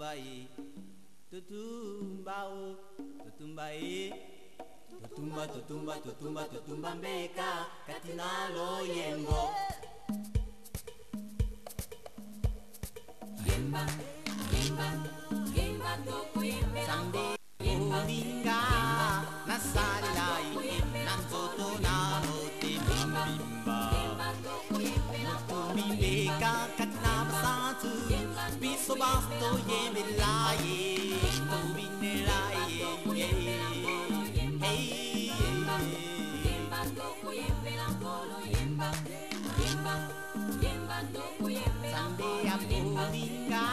Totumba ye, totumba o, totumba ye. Totumba, totumba, totumba, totumba mbeka kati na loyembo. Yemba, yemba, yemba tokoyembela. Nzambe olinga nasalela ye na nzoto na motema mobimba. Motomi mbeka kati na basantu, biso banso toyembela ye, tobinela ye. Hey, Yemba tokoyembela nkolo, yemba, yemba, yemba tokoyembela Nzambe ya bolinga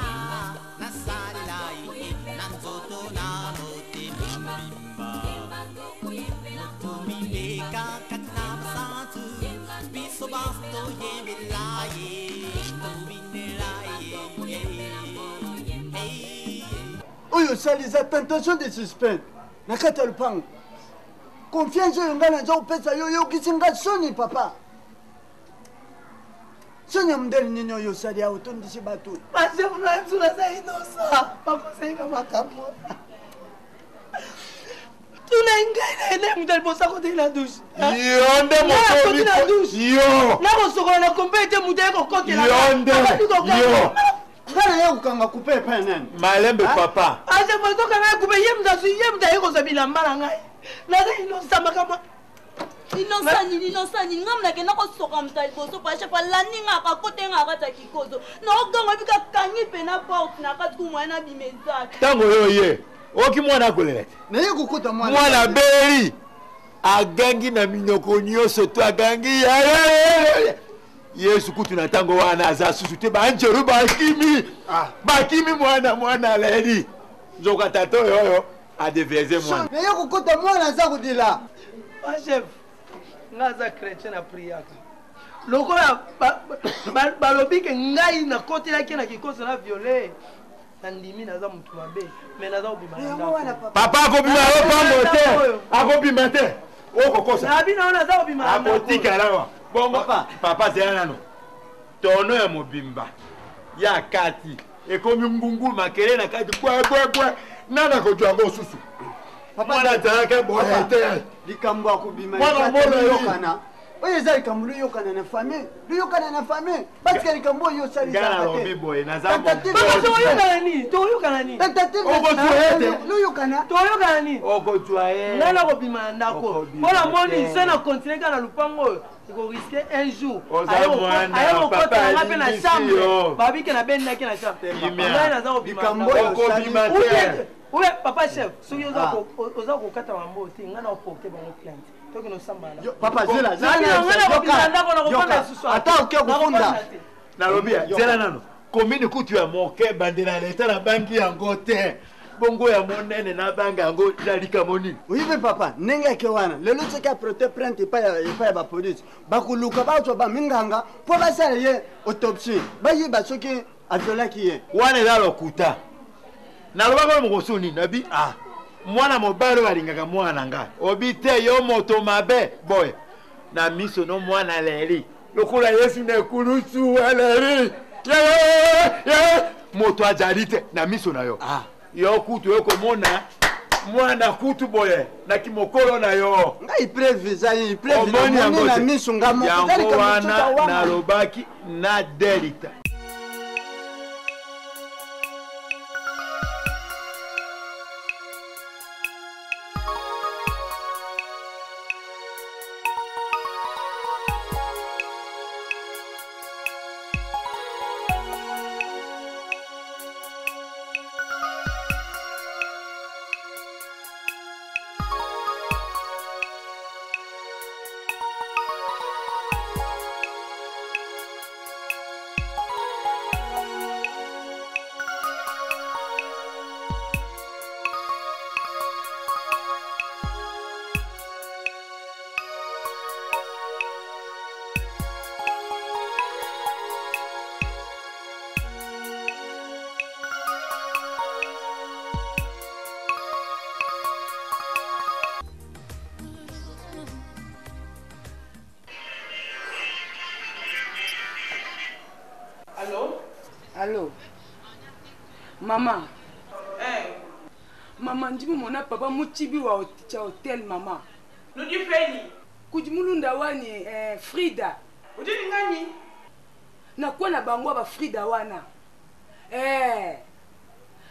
nasalela ye na nzoto na motema mobimba. Motomi mbeka kati na basantu, biso banso toyembela ye, tobinela ye. Hey. Oyo osali eza tentation de suspect na kati ya lopango. Confiance oyo ngai naza kopesa yo oyokisi nga soni papa. Soni ya modele nini oyo osali awa otondisi bato. Bashefu na biso naza innocent, bakosenga makambo. Tuna ngai na ene moto ya liboso akotaki na douche. Yo nde Ngai akoti na douche. Yo. Nakosokola na kombe ete moto aye kokotela. Yo nde. Abandi kokanga. Yo. Ngai naye kokanga kupe epai nani? Malembe papa. Ashefu azokanga ye kupe, ye moto azwi, ye moto aye kozwa bilamba na ngai. Naza innocent makambo. Innocent nini, innocent nini? Ngai nakenda kosoka moto ya liboso pa chef alandi nga akakota nga kati ya kikozo. Naoganga bika kangi pe na porte na kati ku moyen na bima eza. Tango yo ye, oki mwana akolela te. Naye kokuta mwana. Mwana abeli agangi na minoko nyonso to agangi ya, ya, ya, ya. Yesu kutu na ntango wana aza susu te, baanjelu bakimi. Bakimi mwana, mwana aleli. Nzoka tata oyo oyo adeverse mwana. Naye kokuta mwana aza kodila. Ba chef, nga aza chrétien na priaka. Lokola balobi ke ngai nakotelaki na kikoso na viole, nandimi naza mutu mabe, mais naza kobima na ndako. Papa akobima yo pambo te, akobima te. Okokosa. Na bino naza kobima na ndako. Akotikala awa. Bongo papa, papa zela nano. Tono ya mobimba ya kati ekomi ngungu makele na kati kwe kwe kwe. Nana akozwa yango susu. Papa, Mwana azalaka boye te. Likambo ya kobima Mwana eza te, mona ye. liyokana. Oyo eza likambo liyokana na famille, liyokana na famille. Batika likambo oyo osali Nga ezalaka te. nalobi boye, naza Tentative moko. Papa, toyokana nini? Toyokana nini? Tentative Okozwa ye te. Liyokana. Toyokana nini? Okozwa ye. Nga nakobima na ndako. Okobima Mpo namoni te. se na continue kaka na lupango oyo, ekoriske un jour. Oza Aye mwana, kokota papa nga mpe na alimbisi chambre. yo. Babike nabendaki na chambre. Kimia. Ngai naza kobima na Likambo ndako. oyo osali. Okobima te. Ou bien, ou bien, papa chef, soki oza kokata mambo te, nga na oporte bango plainte. Toki nosamba na. Yo, papa, zela, zela Nabino, na nga na yoka, kobima ndako, na kofanda yoka. lisusu awa. Ata oke Na kofunda. kofanda te. Nalobi ya, Yoka. zela nano. Commune kutu ya moke bandela leta na bangi yango te. Bongo ya monene na bangi yango na likambo nini? Oyebi papa, ndenge ake wana, lelo soki a porter plainte epai ya ba police, bakoluka bazwa ba minganga mpo basala ye autopsie, bayeba soki aviolaki ye. Wana eza lokuta. Nalobaka oyo mokosu nini? Nabi, ah, mwana mobali oyo alingaka mwana na ngai. Obi te yo moto mabe boye. Na miso no mwana leli. Lokola Yesu na ekulusu aleli. Ye, ye, ye. Moto azali te na miso na yo. Yo kutu yo komona mwana kutu boye na kimokolo na yo. Ngai preuve ezali, preuve Omoni namoni yango na te. miso nga moko. Yango Ezali kaka wana mosusu wana. nalobaki na delita. Allô? Allô? Mama, Mama ndi mumona papa muchibi wa cha hotel mama. Nudi peni. Kudi mulunda wani eh, Frida. Udi ngani? Nakuwa na bango ba Frida wana. Eh.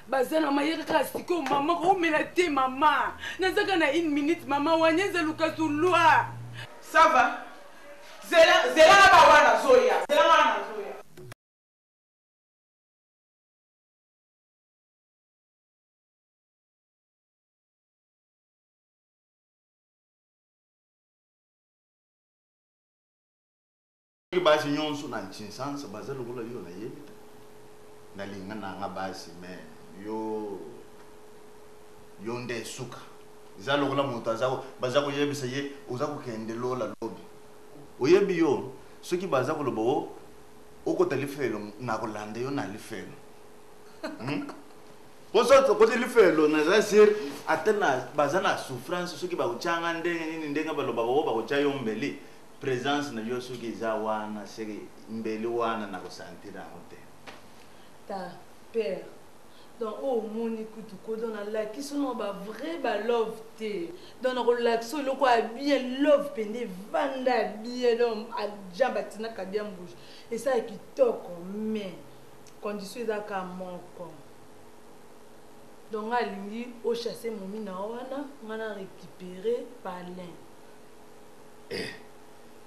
Baza na mayeka kaka sikoyo mama koumela te mama. Nazaka na une minute mama wani ezaluka zulwa. Ça va? Zela zela na ba wana zoya. Zela wana zoya. Soki basi nyonso na ntinsansa baza lokola yo nayebi te nalinga nanga basi me yo yo nde esuka eza lokola moto baza koyebisa ye oza kokende lola lobi oyebi yo soki baza koloba o okota lifelo nakolanda yo na lifelo Po soki tokoti lifelo naza sur ata na baza na souffrance soki bakotyanga ndenge nini ndenge balobaka o bakotya yo mbeli présence na yo soki eza wana seke mbeli wana nakosentir yango te. Ta père donc oyo omoni kutu ko donc nalakisi no ba vrai ba love te donc nakolakisa eloko ya bien love mpenza evanda ya bien donc aja batinaka bien bouche esala kitoko mais condition eza kaka moko donc nga alingi ochasse momi na wana nga na récupérer palin. Eh,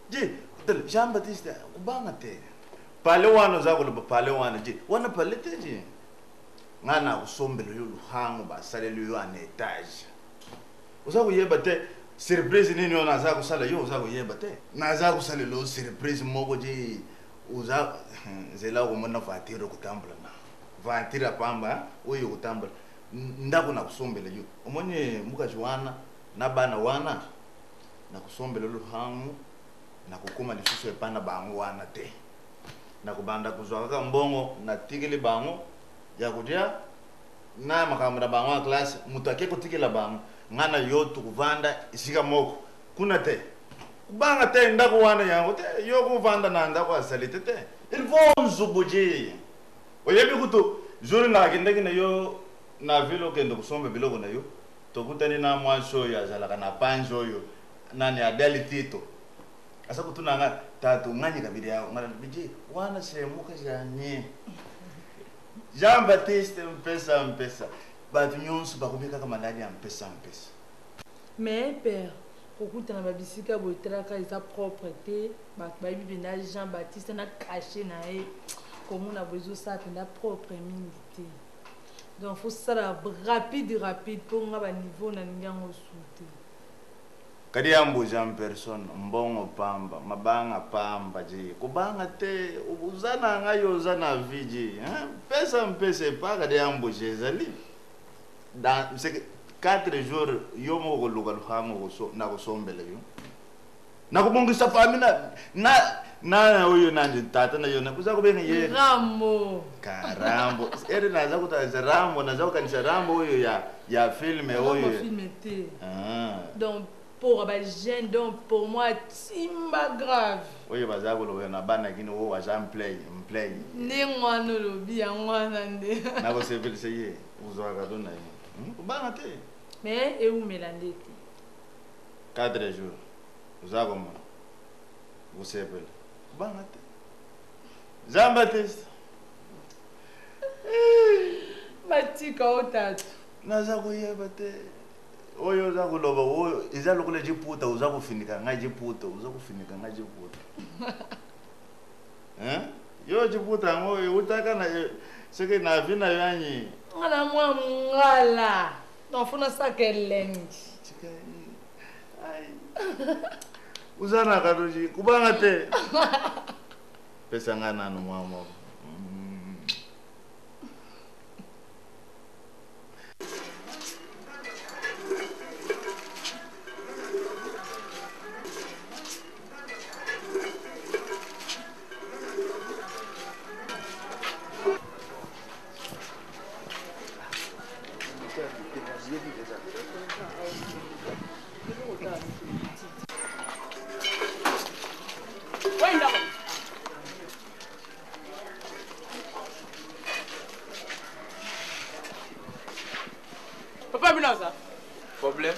je Jean Baptiste kubanga te pale wana oza koloba pale wana je wana pale te je nga na kosombela yo luhango basaleli yo en étage oza koyeba te surprise nini oyo naza kosala yo oza koyeba te naza kosalela yo surprise moko je oza nzela okomona voiture okotambola na voiture ya pamba oyo okotambola ndako na kosombela yo omoni mukazi wana na bana wana na kosombela luhangu na kokóma lisusu epai na bango wana te na kobanda kozwa kaka mbongo natikeli bango ya kolia na makambo na bango ya classe moto ake kotikela bango nga na yo tokovanda esika moko kuna te kubanga te ndako wana yango te yo kovanda na ndako ya salite te il faut nzubu je oyebi kutu jour nakendaki na yo na ville okende kosomba biloko na yo tokutani na mwasi oyo azalaka na panzi oyo nani Adele Tito asa kutuna nga tatu ngani kabili yao ngana biji wana semuka janye Jean Baptiste mpesa mpesa bato nyonso bakomi kaka maladi ya mpesa mpesa. Mais père kokutana ba bisika boye talaka eza propre te bato bayebi mpenza Jean Baptiste na cachet na ye komona boye ezosala mpenza propre mingi te donc faut sala rapide rapide mpo nga ba niveau nalingi yango su te. Kadi yambo Jean personne mbongo pamba mabanga pamba je kobanga te oza na ngai oza na vie je hein pesa mpesa epa kadi yambo je ezali dans c'est 4 jours yo moko koluka luhango na kosombela yo nakobongisa fami na na na oyo nani tata na yo nakuza kobenga ye Rambo karambo ere naza kutanisa Rambo naza kukanisa Rambo oyo ya ya filme oyo filme te ah. Donc pour ba jeune donc pour moi timba grave oyo baza koloba na bana kino oyo baza mplay mplay nde mwana olobi yango wana nde nakosepelisa ye ozwaka to na ye obanga te mais eumela nde te 4 jours oza komona osepela obanga te Jean Baptiste batika o tatu naza koyeba te oyo oza koloba oyo eza lokola jiputa oza kofinika ngai jiputa oza kofinika ngai jiputa hein yo jiputa yango eutaka na soki na vi na yo anyi nga na mwa mongala donc fo nasaka elengi oza na katoji kobanga te pesa ngai nanu mwa moko. Papa bino aza. Problème.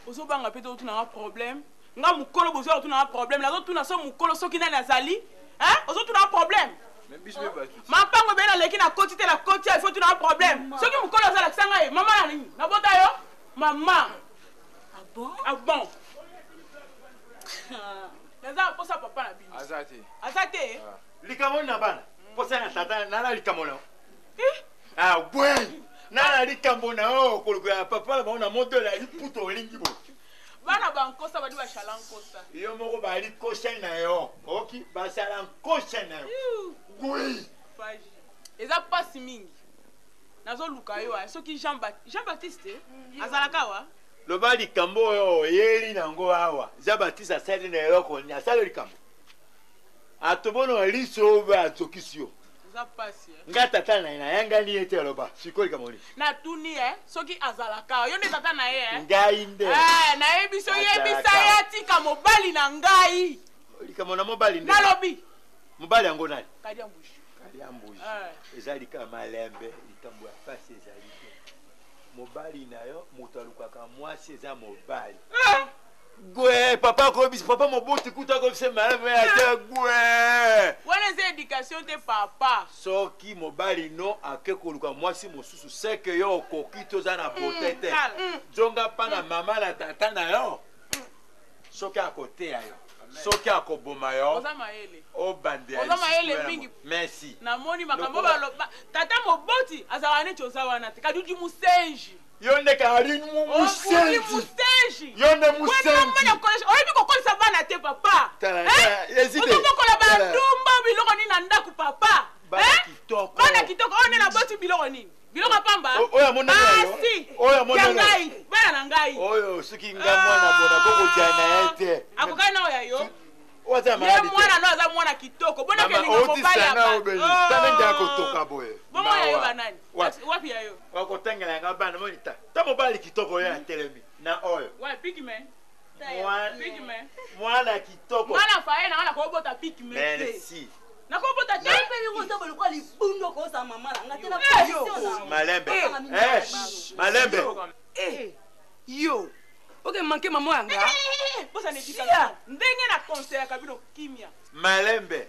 Ozobanga mpe totuna nga problème. Nga mokolo bozwa kotuna nga problème. Nazotuna so mokolo soki nani azali. Hein? Ozotuna nga problème. Mapango ebele naleki na koti te na koti il faut tuna nga problème. Soki mokolo azalakisa ngai mama na nini? Nabota yo? Mama. Ah bon? Ah bon? Naza na posa papa na bino. Aza te. Aza te? Likambo na bana. Posa na tata na likambo na. Ah ouais. Na likambo na yo koluka papa na bango na moto ya liputo olingi bo. Bana bankosa badi bashala nkosa. Yo moko bali kosa na yo. Oki basala nkosa na yo. Gui. Faji. Eza pasi mingi. Nazoluka yo soki Jean Jean Baptiste azalaka wa? Loba likambo oyo oyeli nango awa. Jean Baptiste asali na eloko nini? Asali likambo. Atobono liso oyo azokisi yo. Eza pasi. Nga tata na ye nayangani ye te aloba sikoyo likambo nini? Natuni e soki azalaka yo nde tata na ye e? Ngai nde. Nayebi so yebisa ye atika mobali na ngai. Likambo na mobali nde. Nalobi. Mobali yango nani? Kadia Mbuji. Kadia Mbuji. Eza likambo malembe, likambo ya pasi ezali te. Mobali na yo moto alukaka mwasi eza mobali. Gwe papa akobisa papa moboti kuta akobisa malembe ya te gwe. Wana eza éducation te papa. Soki mobali no ake koluka mwasi mosusu seke yo okoki toza na bote te. Zonga pa na mama na tata na yo. Soki akoteya yo. Soki akoboma yo. Oza mayele. Obande. Oza mayele mingi. Merci. Namoni makambo baloba tata moboti azalaka neti oza wana te. Kadudu musenji. Yo nde kali musenji. Musenji. Yo nde musenji. Oyebi kokolisa bana te papa. Ozobokola bandumba biloko nini na ndako papa. Bana kitoko. Bana kitoko oyo nde naboti biloko nini? Biloko pamba. Oyo amonani yo. Oyo amonani. Ya ngai, bana na ngai. Oyo soki nga mwana bona kokotia na ye te. Akokani na oyo ya yo. Oyo Ye mwana no aza mwana kitoko. Bona ke linga mobali ya ba. Tala nde akotoka boye. Bongo ya yo banani? Wapi ya yo? Wakotangela yanga bana moni ta. Ta mobali kitoko oyo atelemi na oyo. Wa pigme. Pigme. Mwana kitoko. Mwana faye na ngana kobota pigme. Merci. Nakobota te. Mpe yo oza lokola libundu okoza mama na nga te na position na. Malembe. Eh, malembe. Eh, yo. Oke manke mama yanga. Bosa ne dikala. Ndenge na conseillaka bino kimia. Malembe.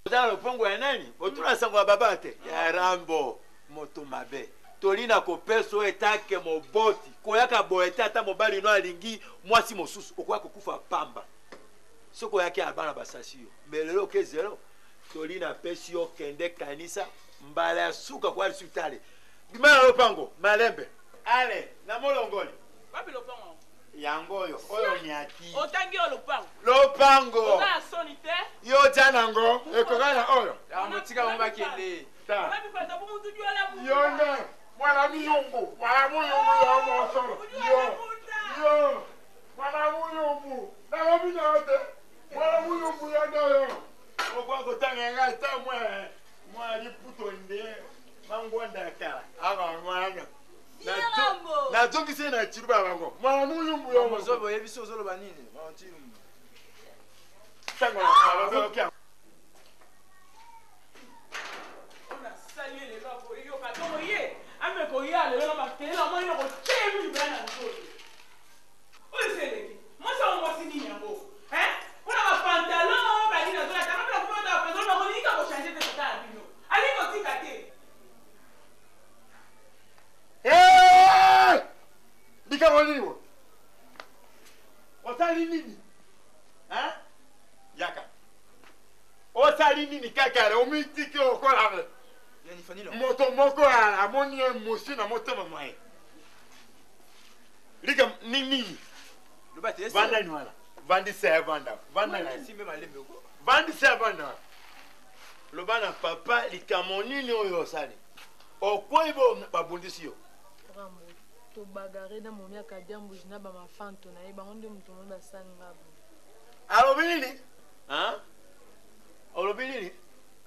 Oza lopongo ya nani? Otuna sango ya baba te. Ya Rambo, moto mabe. Tolina kopesa oyo etake moboti. Koyaka boye te ata mobali no alingi mwasi mosusu okoya kokufa pamba. Soki oyaki ya bana basasi yo. Mais lelo oke zero. Tolina pesi yo kende kanisa mbala ya suka kwa lisusu tale. Bima na lopango malembe. Ale na molongoli. Wapi lopango? Yango oyo oyo nyati. Otangi oyo lopango. Lopango. Oza na soni te. Yo tia nango ekoka na oyo. Yango tika bango bakende. Ta. Wapi pata bu mutu juala bu. Yo nde mwana miyumbu, mwana muyumbu ya mosolo. Yo. Yo. Mwana muyumbu. Nalobi na yo te. Mwana muyumbu ya ndoyo. Okwa kotanga ngai ta mwa mwa liputo nde mangwanda ya kala. Aba mwana. Nazongisi na chiluba bango. Mwana muyumbu yo. Mozobo oyebi so ozoloba nini? Mwana chilumbu. Tango na oki. Nasali lelo akoyoka tongo ye ame koya lelo na makelele amoni na kotie libaya na nzoto. Oyo esi eleki. Mwasi yango mwasi nini yango? Hein? Mpona ba pantalon banini azolata nga mpe nakomi ota ba pantalon nakolingi kaka kochange te tata na bino. Alingi kotika te. Hey! Likambo nini bo? Osali nini? Hein? Yaka. Osali nini kaka omitiki okola moto moko amoni emotion na motema mwa ye. Likambo nini? Vanda ni wana. Vandisa ya vanda. Vanda na. Vandisa ya vanda. Loba na papa likambo nini oyo osali? Okwei bo babundisi yo. Rambo, tobagare na momi ya Kadiambuji na ba mafanto na ye bango nde moto moni basali nga bo. Alobi nini? Hein? Olobi nini?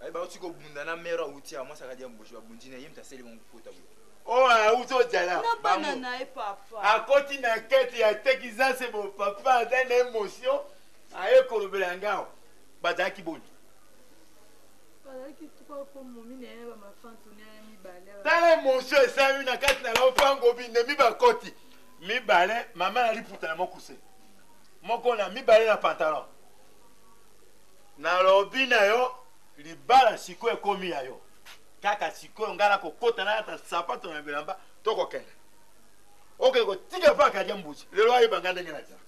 Ayi bauti kobunda na mère auti ya mwasi ya Kadiambuji babundi na ye moto asali bango kota boye. Oyo auti ozala. Na bana na ye papa. Akoti na kete ya tekizase bo papa aza na emotion aye kolobela ngao. Bazalaki boni? Bazalaki trois po momi na ye bamafantu na ye mibale. Tala emotion esalami na kati na lopango, bindemi bakoti mibale, mama na liputa na mokuse moko na mibale na pantalon. Nalobi na yo, libala sikoyo ekomi ya yo. Kaka sikoyo ngai nakokota, nalata sapato na bilamba, tokokende. Okende kotika mpe akadia mbuzi lelo ayeba ngai ndenge nazalaka.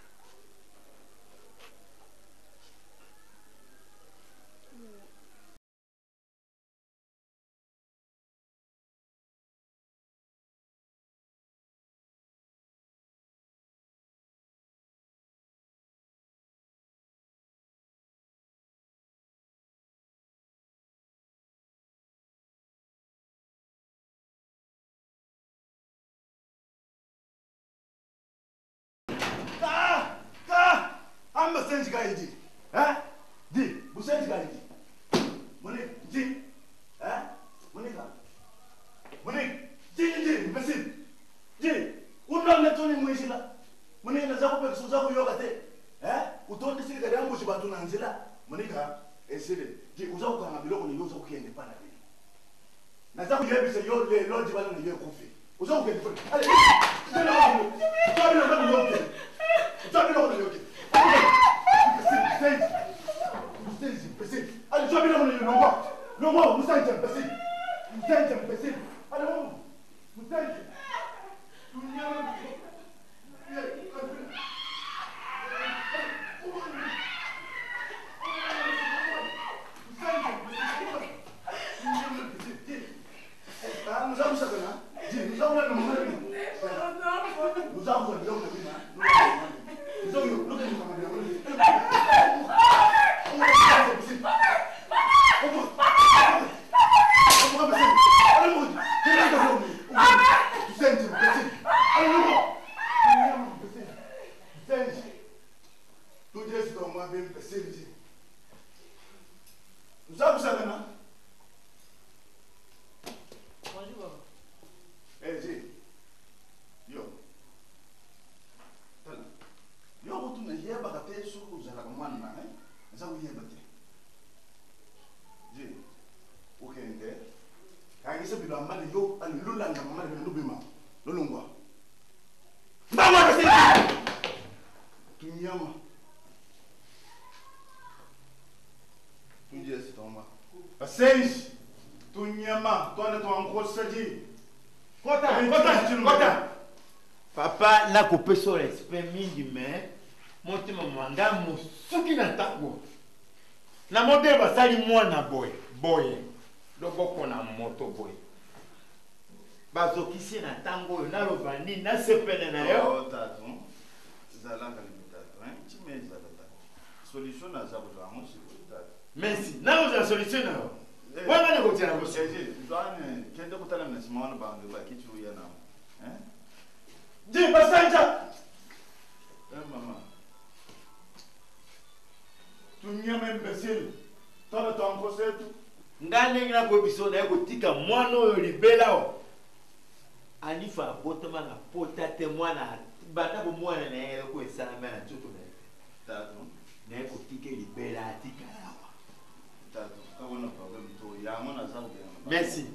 Amba senji kayi di. Eh? Di, bu senji kayi di. Monique, di. Eh? Monique. Monique, di di, imbécile. Di, unonne toni mwishila. Monique naza kupekisa uza kuyoka te. Eh? Utondisili kadi ambushi bantu na nzela. Monique, esile. Di, uza kukanga biloko ni yo uza kukende pana bino. Naza kuyebisa yo lelo dibala na yo ekufi. Uza kukende pana. Ale. Bonjour baba. Eh, G. Yo. Tala. Yo kutu nayebaka te soki ozalaka mwana na ngai. Naza koyeba te. G. Okende. Kangisa bilamba na yo, ali lolanda mama na bino lobima. Lolongwa. Mbango kasi. Tunyama. Tunjesi toma. Asenji. Tunyama, twana twankosaji. Kota, kota, kota. Papa, nakopesa yo respect mingi, mais motema mwa ngai mosuki na ntango na modele basali mwana boye boye, loboko na moto boye, bazokisi na ntango oyo. Naloba nini? Nasepele na yo. Oh, tatu. Zalaka limu tatu, hein? Chime zala tatu. Solution naza kozwa yango sikoyo tatu. Merci. Nakozala solution na yo wana nakotia na bosi. Zwane, kende kotala na nsima wana bango bakiti oya na. Hein? Di basanja. Eh mama. Tunyama imbécile. Tala twankosetu. Ngai ndenge nakoyebi biso, naye kotika mwana oyo libela o anifa abotama na pota te. Mwana banda bomwana na ye, eloko esalama na nzoto na ye te. Tatu. Naye kotika libela, atikala awa. Tatu, kabona problème to yango naza kokende. Merci.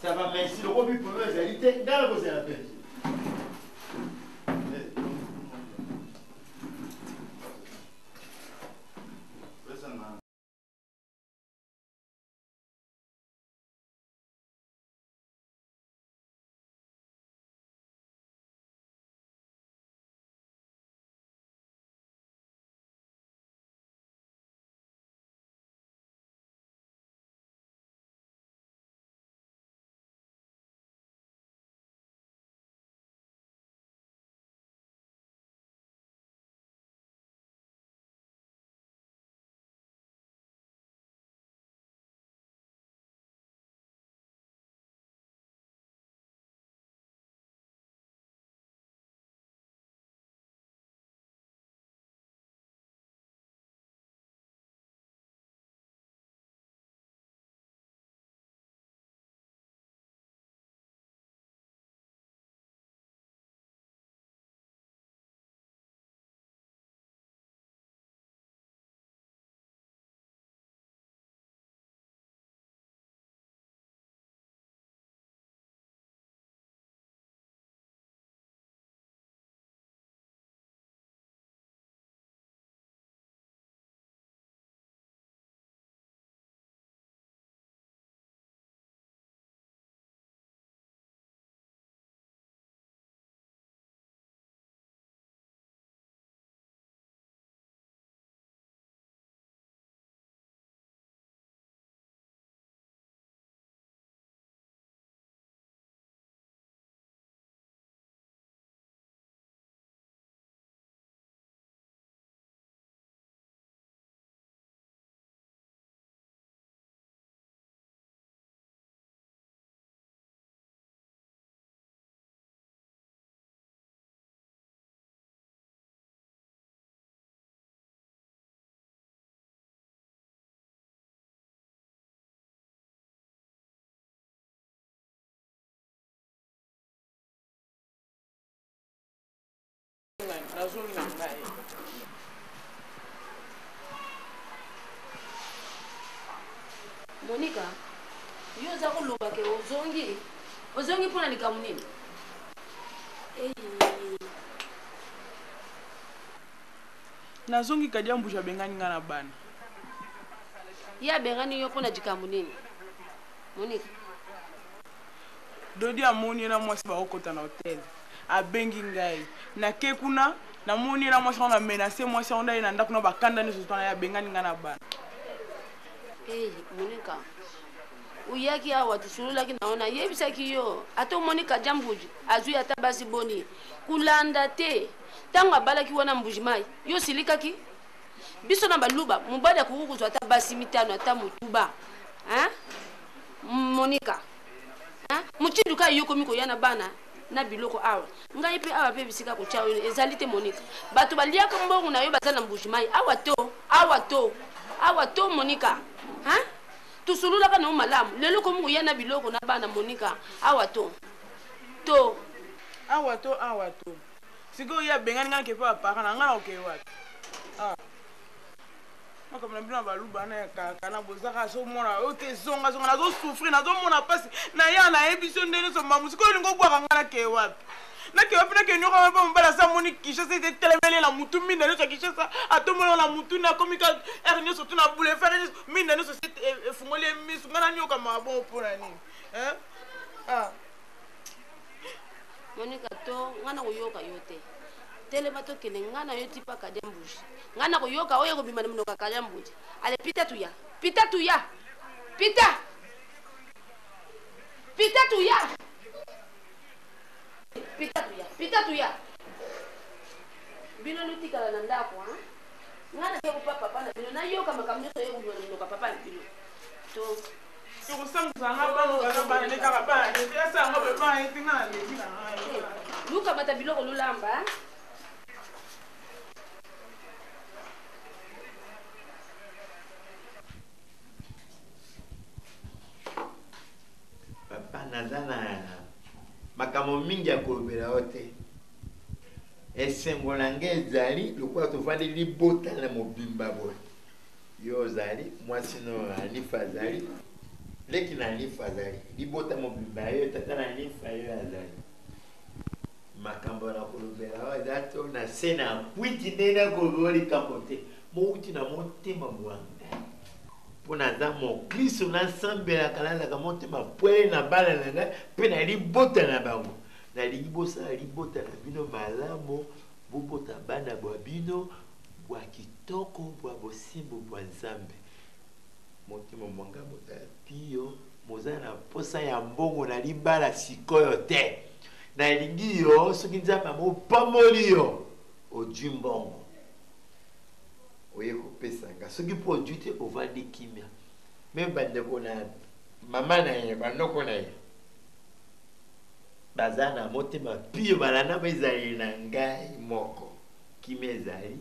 Ça va, merci. Lokomi problème ezali te, ngai nakozela mpe. Pesa na Nazongi na ngai. Monika, yo oza koloba ke ozongi, ozongi mpo na likambo nini? Nazongi Kadia Mbuji abengani ngai na bana. Ye abengani yo mpo na likambo nini? Monika. Dodi amoni ye na mwasi bakokota na hotel. Abengi ngai. Nake kuna, namoni ye na mwasi yango na menace mwasi yango ndaye na ndako na bakanda nyonso twana ye abengani ngai na bana. Hey, Monika. Oyaki awa tosololaki na yo nayebisaki yo ata omoni Kadia Mbuji azwi ata basi boni kulanda te ntango abalaki wana Mbuji Mayi yo osilikaki biso na baluba mobali akoki kozwa ata basi mitano ata motuba hein? Monika hein? Motindo kaka yo okomi koya na bana na biloko awa ngai mpe awa mpe bisika kotya oyo ezali te Monika bato baliaka mbongo na yo baza na Mbuji Mayi awa to awa to awa to Monika hein? Tosololaka na yo malamu lelo okomi koya na biloko na bana Monika awa to to awa to awa to sikoyo ye abengani ngai nake mpe baparent na ngai nakokee wapi ah. Makambo na bino ya baluba na ya kaka na bozaka azomona oyo te zonga zonga nazosouffrir nazomona mpasi na ya nayebi so nde nyonso mamu sikoyo olingi obwaka ngai nakee wapi nakee wapi nakee nyoka mpe mobali asa amoni kinshasa ete etelemeli na mutu minda nyonso ya kinshasa atomoli na mutu na akomi ka ere nyonso tu na boulevard nyonso minda nyonso efungoli ye misu ngai nanyokama bongo mpo na nini ah. Monika to ngai nakoyoka yo te telema tokende ngai na yo tipa kadia mbuji ngai nakoyoka oyo ekobima na monoko ya kadia mbuji ale pita tuya pita tuya pita pita tuya pita tuya pita tuya bino notikala na ndako ngai nake kopa papa na bino nayoka makambo nyonso oyo ekobima na monoko ya papa na bino to lukamata biloko lolamba papa naza na makambo mingi ya kolobela yo te esengo na ngai ezali lokola tovandi libota na mobimba boye Yo ozali mwasi no Hanifa azali leki na Hanifa azali libota mobimba yo tata na Hanifa yo azali makambo na kolobela oyo eza to na se na kwiti nde nakolobela likambo te mowuti na motema mwa ngai mpo naza mokristo nasambelaka nazalaka motema pwele na bana na ngai mpe na libota na bango nalingi bosala libota na bino malamu bobota bana bwa bino bwa kitoko bwa bosembo bwa Nzambe. Motema mwa ngai mozala pio, mozala na mposa ya mbongo na libala sikoyo te. Nalingi yo soki Nzambe amopamboli yo ojui mbongo oye kopesa nga, soki mpo ojui te ovandi kimia. Me bandeko na mama na ye banoko na ye baza na motema pio, balanda ezaleli na ngai moko. Kimia ezali,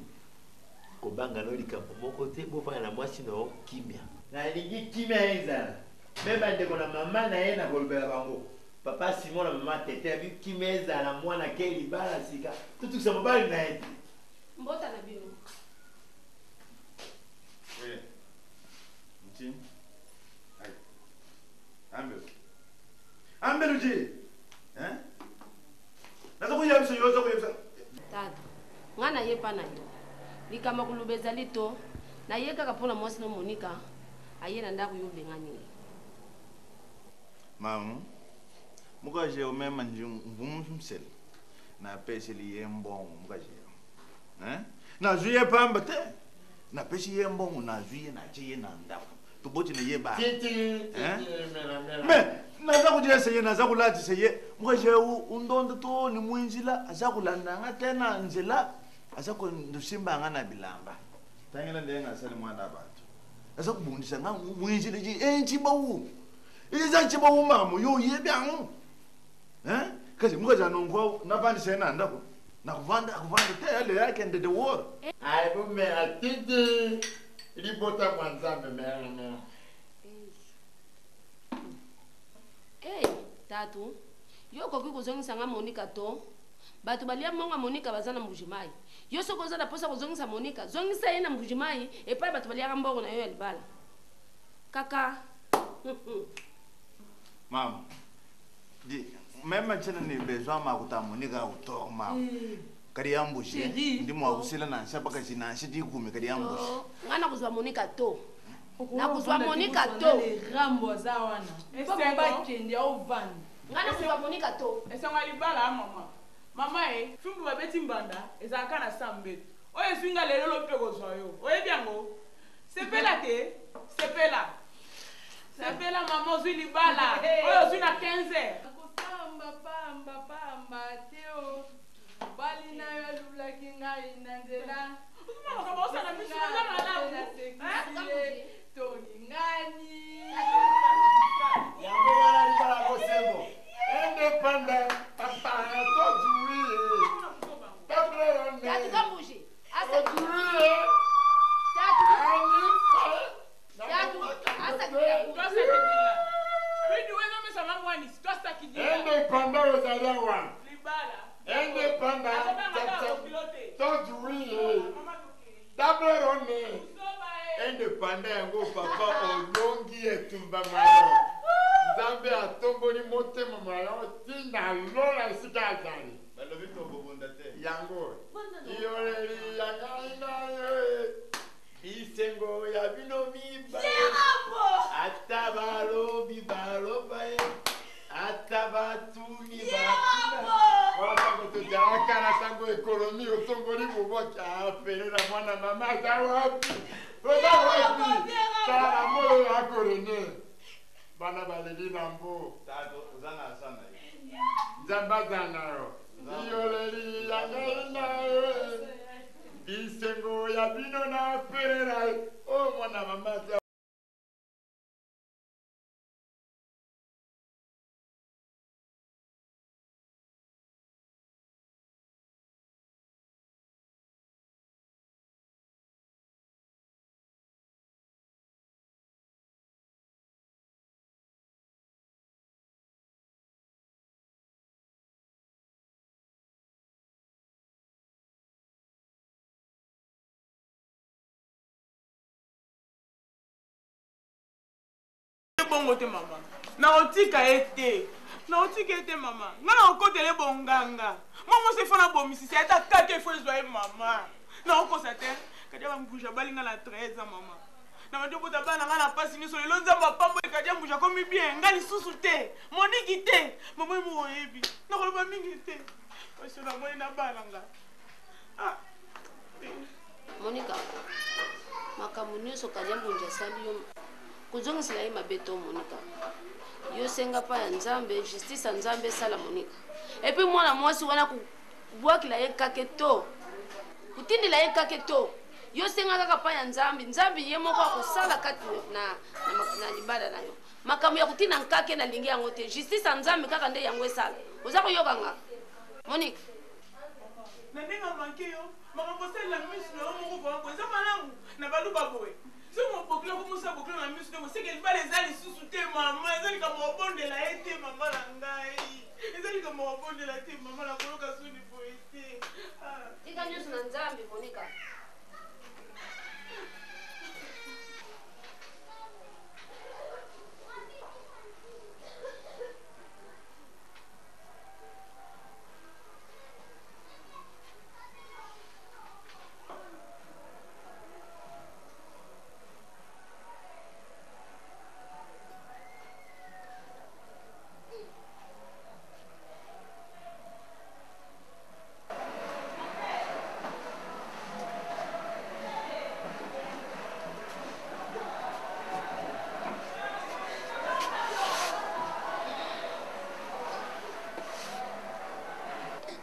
kobanga no likambo moko te, bofanda na mwasi na yo kimia. Nalingi kimia ezala. Me bandeko na mama na ye nakolobela bango. Papa Simon na mama Tete abi kimia ezala mwana ke libala sika totukisa mobali na ye te. Mbota na bino. Eh. Nti. Ay. Ambelu. Ambelu ji. Hein? Naza koyebisa yo, oza koyebisa. Tata, ngai naye epa na yo. Likambo ya koloba ezali to naye kaka mpo na mwasi no Monika aye na ndako yo obengani ye. Mamu, mukaji yo mema nji mvumsele napeseli ye mbongo mukaji yo. Hein? Nazwi ye pamba te. Napesi ye mbongo nazwi ye natie ye na ndako. Toboti na ye ba. Hein? Mais naza kodiesa ye naza kolatisa ye mukaji yo undondo to ni mwinzila aza kolanda nga te na nzela aza kosimba nga na bilamba tangela ndenge asali mwana bato aza kobundisa nga mwinzila ji e ncibawu eza ncibawu mamu yo oyebi yango kasi mukaji anongo navandisa ye na ndako nakuvanda akuvanda te ale akende de war Ayi bomela titi libota mwa Nzambe mela mela. Hey, tatu, yo okoki kozongisa nga Monica to? Bato balia mbongo ya Monica baza na Mbuji-Mayi. Yo soki oza na posa kozongisa Monica, zongisa ye na Mbuji-Mayi epai bato baliaka mbongo na yo ya libala. Kaka. Mama, di meme ntsena ni besoin ma kuta Monica ya kutor mama. Eh. Kadi ya mbuji, Chérie. ndi mwa kusila nansha bakaji nansha dikumi kadi ya mbuji. Oh, Nga nakozwa Monica to. Nakozwa Monica to. Rambo aza wana. Esengo. Bakende aovanda. Nga nakozwa Monica to. Esengo ya libala mama. Mama e, fimbu babeti mbanda ezalaka na sa mbeto. Oyo ezwi nga lelo lobi mpe kozwa yo. Oyebi yango? Sepela te, sepela. Sepela mama ozwi libala. Oyo ozwi na 15 heures. Kosamba pamba pamba te o. Mobali na yo alulaki ngai na nzela. Tolingani. Yango wana libala bosembo. Indépendant, papa, tozwi. Tatu Kambuji. Indépendant ozali awa. Indépendant, tozwi. Table ronde. Indépendant yango papa olongi etumba mayo. Nzambe atomboli motema mayo ntina lola esika azali. Balobi tokobunda te. Yango iyoleli ya ngai na yo e. Bisengo ya bino mibale. Ata balobi baloba ye. Ata batuni batuna. Wana ntango tozalaka na ntango ekonomi otomboli boboki apele na mwana mama aza wapi? Oza wapi? Tala na moyo akorene. Bana baleli na mbo. Tata, oza na asa na ye. Nzambe aza na yo. Iyoleli ya ngai na yo e. Bisengo ya bino na perera o mwana mama aza Bongo te mama, nakotika ye te, nakotika ye te mama, nga nakokotela ye bonganga. Mwa mwasi efo nabomisisa ye ata kaka efo ezwa ye mama, nakokosa te. Kadia bambuja abali nga na 13 ans mama, na bandi obota bana nga na pasi nyonso. Lelo Nzambe apamboli Kadia Mbuja akomi bien, nga lisusu te, Moniki te mama, ye moko oyebi nakoloba mingi te parce namoni na bana nga. Ah. Monica, makambo nyonso Kadia Mbunja asali yo, kozongisela ye mabe to Monica. Yo senga pa ya Nzambe, justice ya Nzambe esala Monica. Et puis mwana mwasi wana kobwakela ye kake to kotindela ye kake to yo senga kaka pa ya Nzambe, Nzambe ye moko akosala kati na libala na yo. Makambo ya kotinda nkake nalingi yango te, justice ya Nzambe kaka nde yango esala. Oza koyoka nga Monica? Na ndenge amanke yo makambo osalela misu na yo moko vraimen boye eza malamu na baluba boye soki mobokilo akomosa bokilo na misu te boseke libala eza lisusu te mama, eza likambo obondela ye te mama na ngai, eza likambo obondela te mama, nakoloka soni boye te. Ah. Tika nyonso na Nzambe Monica.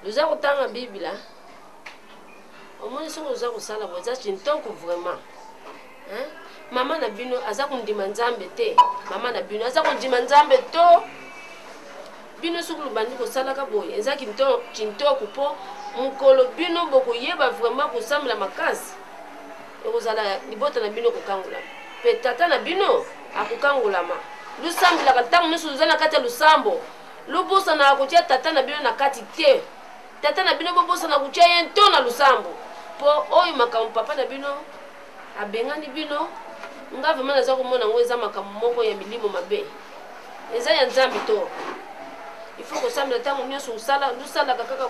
Oza kotanga Biblia, omoni soki oza kosala boye eza chintoko vraiment. Hein? Mama na bino aza kondima Nzambe te, mama na bino aza kondima Nzambe to bino soki lobandi kosalaka boye eza chintoko mpo mokolo bino bokoyeba vraiment kosambela makasi, ekozala libota na bino kokangolama mpe tata na bino akokangolama. Lusambelaka ntango nyonso oza na kati ya losambo, lobosanaka kotia tata na bino na kati te. Tata na bino bobosana kotya ye nto na losambo mpo oyo makambo papa na bino abengani bino, nga vraiment naza komona yango eza makambo moko ya milimo mabe, eza ya Nzambe to il faut kosambela ntango nyonso, lusalaka kaka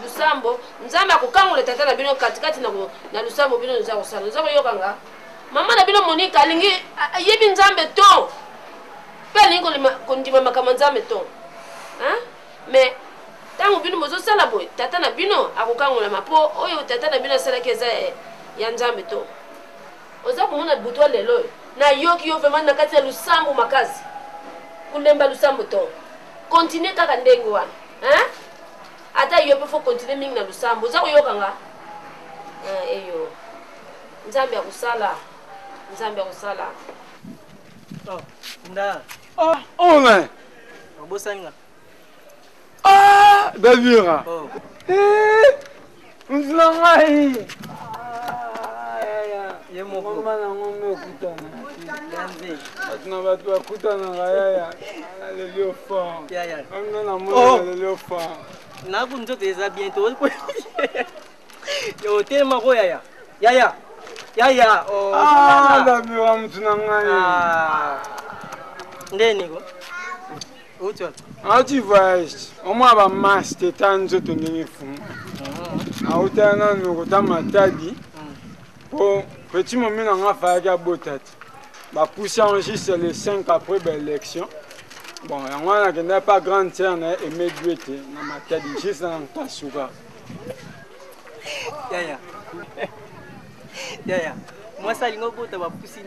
lusambo. Nzambe akokangola tata na bino katikati na lusambo bino noza kosala. Oza koyoka nga? Mama na bino Monika alingi ayebi Nzambe to mpe alingi kondima makambo ya Nzambe to, hein? Mais ntango bino bozosala boye, tata na bino akokangolama mpo oyo tata na bino asalaki eza ya Nzambe to. Oza komona butu ya lelo oyo nayoki yo vraiment na kati ya lusambo makasi, kolemba lusambo to continue kaka ndenge wana, hein? Ata yo mpe fo continue mingi na lusambo. Oza koyoka nga? Eyo Nzambe akosala, Nzambe akosala. Oh, nda. Oh, oh, mais. Obosani nga. Ah, Davira. Oh. Eh, nzela ngai. Ye moko. Mama na ngombe okutana. Bato na bato bakutanaka yaya. Naleli yo fort. Yaya. Nga namoni naleli yo fort. Naku nzoto eza bien to. Yo telema ko yaya. Yaya. Yaya. Oh. Ah, Davira mutu na ngai. Ah. Ndeni ko. Uti wapi? Auti voyage. Omwa ba maste ta nzoto ndenge fumu. Auta nanu kota Matadi. Po petit momi na nga fayaki abota te. Bapusi yango juste le 5 après ba élection. Bon, yango wana nakendaki pa grande sœur na ye Aimé Duete na Matadi juste na Nkasuka. Yaya. Yaya. Mwasi alingi obota bapusi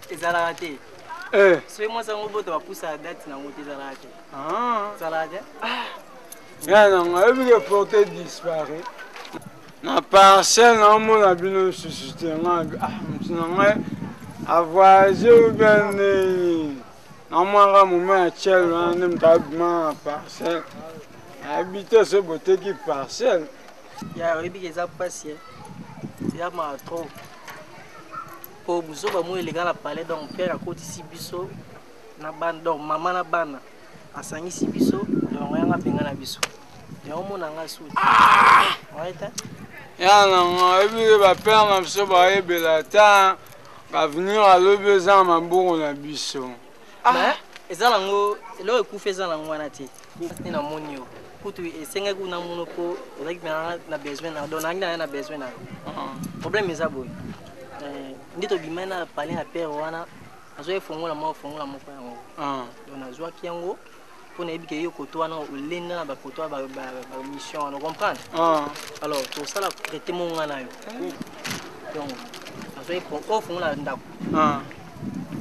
ezalaka te. Eh. Soki mwasi yango obota bapusaka date nango te, ezalaka te. Ah. Ezalaka te. Ngai na ngai oyebi ke porte disparaît na parcelle naomona bino lisusu te. Ngai ah, motu na ngai avoyage ou bien nini, namonaka moma ya ciel wana nde moto abima na parcelle, nayebi te so boteki parcelle. Ya oyebi ke eza mpasi, eza mawa trop po buzoba mo eleka na palais. Donc père akotisi biso na bana, donc mama na bana asangisi biso, donc yanga abenga na biso, yango mona nga suti te. Ya na ngai oyebi ke bapere na biso bayebela ata bavenir alobi eza na maboko na biso. Mais eza nango eloko ekufi, eza nango wana te. Nde namoni yo kutu esengaki kuna mono mpo ozalaki mpenza na besoin na, donc nayaki na na besoin na yo. Problème eza boye, nde tobimai na palais na père wana, nazwaki fongola moko, fongola moko yango. Donc nazwaki yango mpo nayebi ke yo koto wana olenda na bakoto ya bamission wana, comprendre? Alors tosala traité mo nga na yo. Donc nazwaki oyo fongola ya ndako,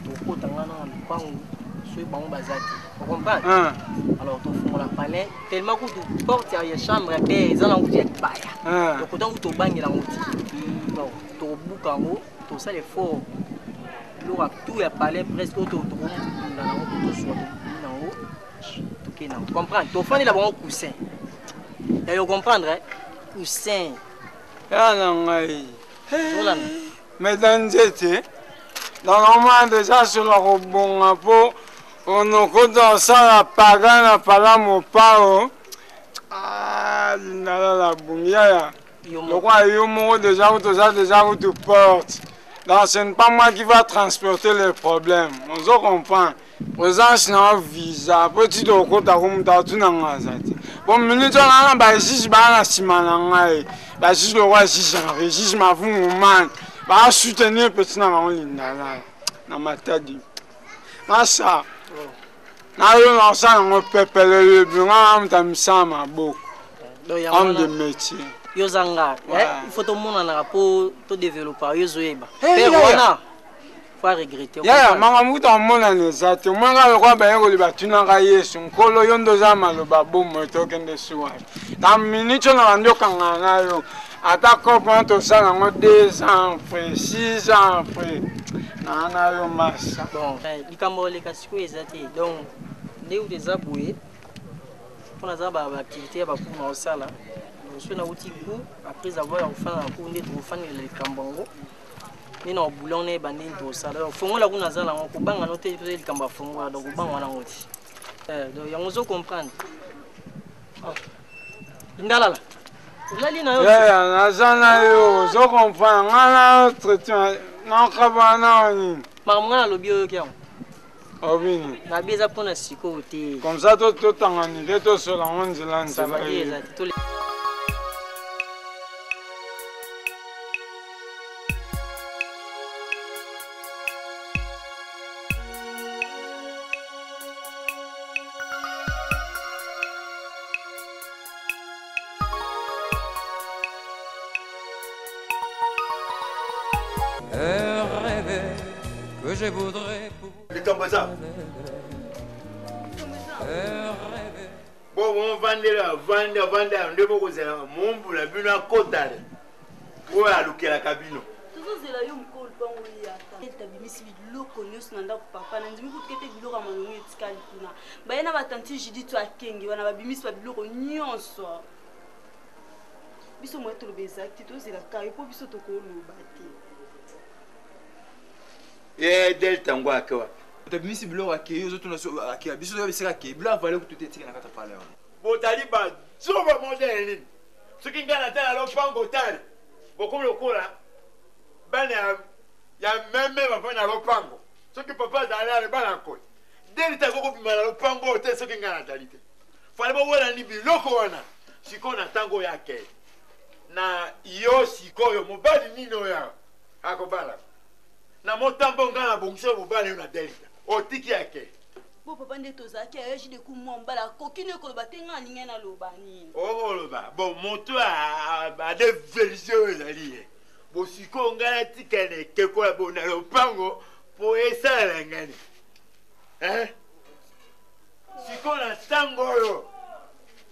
tokota nga na lupangu soki bango baza te, ocomprendre? Alors tofungola palais tellement kutu porte ya chambre ya père eza nango kutu ya libaya, tokota kutu tobangela yango ti. Donc tokobuka yango, tosala effort, biloko ya tout ya palais presque oyo tokobunda nango po tozwa nango, tokende nango, comprendre? Tofandela bango coussin ya yo, comprendre? Coussin. Ya na ngai. Tolanda. Mais na nzete nanomona deja sola kobonga mpo onokota osala paga na pala mopao lindala la bungi yaya lokola yo moko deja kutu oza deja kutu porte. Donc ce n'est pas moi qui va transporter les problèmes, ozo comprendre? Présence na yo visa po ti tokota ko moto atunanga aza te. Bon, minute wana na bajuge baa na nsima na ngai, bajuge lokola juge Henri, juge Mavungu man, baasoutenir petit na bango Lindala na Matadi. Masa na yo na osala yango pepele, oyebi nga na moto ya misala maboko, homme de métier. Yo oza nga, il faut tomonanaka mpo todevelopa yo, ozoyeba père wana faut regretter. Yaya, makambo kuta omonana eza te. Omwaka lokola bayekoli batunaka Yesu, Nkolo, yo nde oza maloba bomoi, tokende suwa na miniti oyo na bandi okangana na yo, ata kope wana tosala yango 2 ans après, 6 ans après naa na yo masa. Bon, likambo oleka sikoyo eza te. Donc nde kutu eza boye mpo naza baactivité ya bacour na osala. Donc soki nauti cour, après avoir ya kofanda na cour, nde tokofandela likambo yango, nde na obula wana yeba ndenge tosala. Donc fongola kuna aza nango, kobanga no te likambo ya fongola, donc kobanga wana yango te. Donc yango ozo comprendre. Ndalala. Olali na yo. Yaya, naza na yo, ozo comprendre. Nga na traitement, nakaba na yo nini? Makambo nga nalobi oyoki yango. Obini. Nabi eza mpona sikoyo te. Comme ça to totangani te tosola ngo nzela nzela. Ça va te eza te. Que je voudrais likambo eza bo bomvandela avandi avandi ayo nde bokozela mombula bino akotale oyo alukelaka bino tozozela yo mokolo mpango eyaka tabimisi biloko nyonso na ndako papa na ndimi kutu kete biloko ya malongo etikali kuna baye na batanti judith akenge wana babimisi babiloko nyonso biso moye toloba ezalaki te tozela kaka yo mpo biso tokoloba te. Ye delta ngo ake wapi? Tabimisi biloko akei ozotuna so akei biso toyebi esika akei biloko avale kutu te etika na kati ya pale wana. Botali bazoba modele nini? Soki ngai natala lopango tale bokomi lokola bana ya, ya meme bafandi na lopango. Soki papa azali ale bana koi delta akokobima na lopango oyo te soki ngai nazali te. Fale bowela ni biloko wana sikoyo na ntango oyo akei na yo sikoyo mobali nini oyo akobala na motambo ngai nabongisi yo mobali yo na delta otiki yake. Bo papa nde tozalaki ayo jide ku mwa mobali akoki nde koloba te ngai alingai naloba nini okoloba bon moto adeverse oyo ezali ye bosikoyo ngai natika na ekeko ya bo na lopango mpo esalela ngai sikoyo na ntango oyo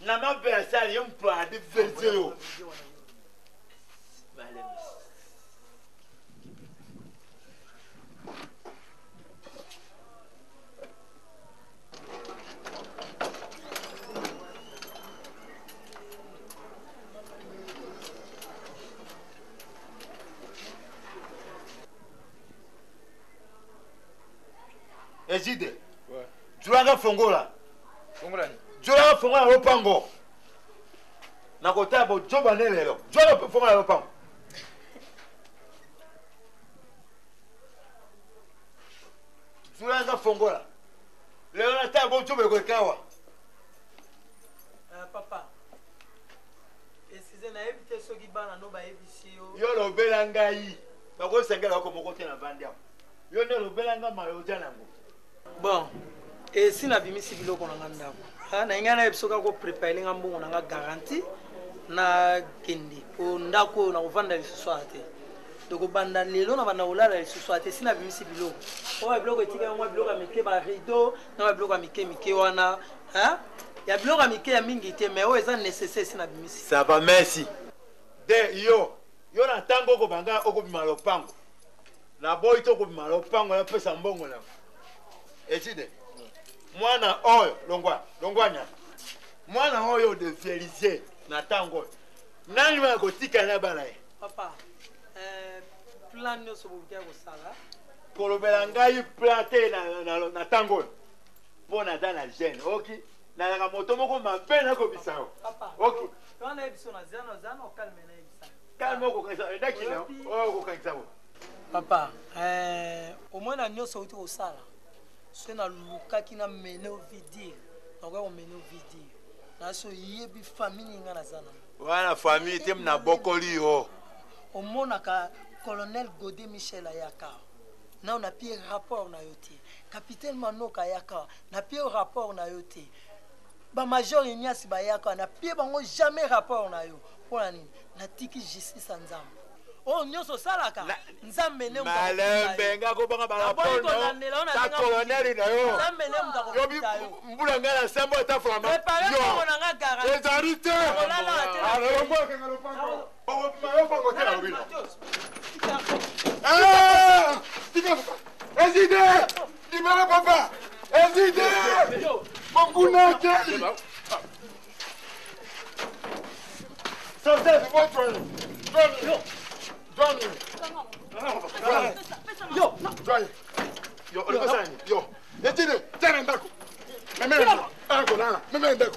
na mabe asali yo moto adeverse yo. Ezide, zwaka fongola. Fongola nini? Zwaka fongola lopango. Nakotala bojoba ne lelo. Zwaka fongola lopango. Zwaka fongola. Lelo natala bojoba ekoleka awa. Papa, excuse nayebi te soki bana no bayebisi yo. Yo lobela ngai. Bakosengela yoko moko te na vandi awa. Yo nde lobela ngai mayoja nango. Bon, esi nabimisi biloko na nga ndako. Na ngai nayebi soki akoprepare nga mbongo na nga garantie nakende po ndako oyo nakovanda lisusu awa te. Tokobanda lelo na banda kolala lisusu awa te. Esi nabimisi biloko oyo ba biloko etikali mwa biloko ya mike, ba rideau na ba biloko ya mike mike wana, hein? Ya biloko ya mike ya mingi te, mais oyo eza nécessaire esi nabimisi. Ça va, merci. De yo yo na ntango okobanga okobima lopango naboyi te okobima lopango napesa mbongo na etide mwana oyo longwa longwanya mwana oyo devielize na ntango oyo nani wana kotikala na bana ye. Papa, plan nyonso bokoki ya kosala. Kolobela ngai plan te na ntango oyo mpo naza na gene oki nazalaka moto moko mabe nakobisa yo oki wana yebiso na zana zana okalme na yebisa kalme okokangisa edaki na oyo okokangisa bo. Papa, omoi na nyonso outi kosala soki nalukaki na mene ovidire nakoki komene ovidire naso oyebi famille nini ngai naza nango. Wana famille te nabokoli yo. Omonaka colonel Godé Michel ayaka nao na pie rapport na yo te, capitaine Manoka ayaka na pie rapport na yo te, ba major Ignace bayaka na pie bango jamais rapport na yo. Mpona nini natiki justice ya Nzambe oyo nyonso osalaka Nzambe nde moto akofuta yo. Malembe nga kobanga ba Naboyi rapport na yo, kolandela yo na ta ndenge ya colonel mokili. na yo. Nzambe nde moto Yo akofuta yo. mbula nga na sembo ata fulama. Prepare Yo. mbongo na nga garantie. Ezali te. Nakolala te na Allez, kei. longwa, kanga lopango. Okobima yo mpango te nalobi na. Ah! Tika papa. Ezide! Libala papa! Ezide! Monguna akei! Sortez, votre Johnny! Johnny! Yo! Johnny! Yo, olikosa nini? Yo! Etide, tia na ndako! Meme na ndako! Akolala! Meme na ndako!